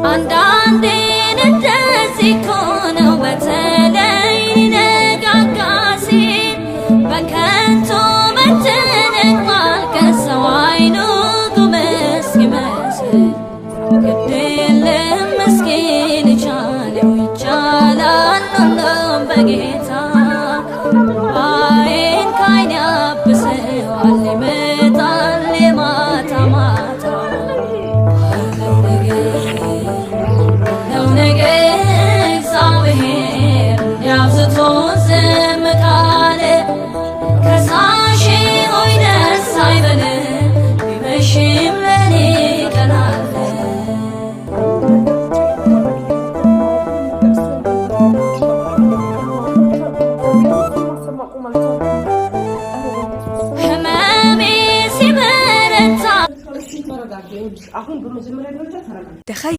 አንዳንዴን እንደዚህ እኮ ነው፣ በተለይ ሊነጋጋ ሲል በከንቱ መጨነቅ ማልቀስ፣ ሰው አይኑ ጉም እስኪመስል። ግድ የለም ምስኪን ይቻለው፣ ይቻላል ሁሉም በጌታ። እምባዬን ካይኔ ያብሰዋል፣ ይመጣል የማታ ማታ። ነው ነገር እግዚአብሔር እንዲያብዝቶ ዝም ካለ፣ ከሳሼ ሆይ ደስ አይበል፣ ቢመሽም ለኔ ቀን አለ። ህመሜ ሲበረታ አሁን በመጀመሪያ ደረጃ ተረጋጊ።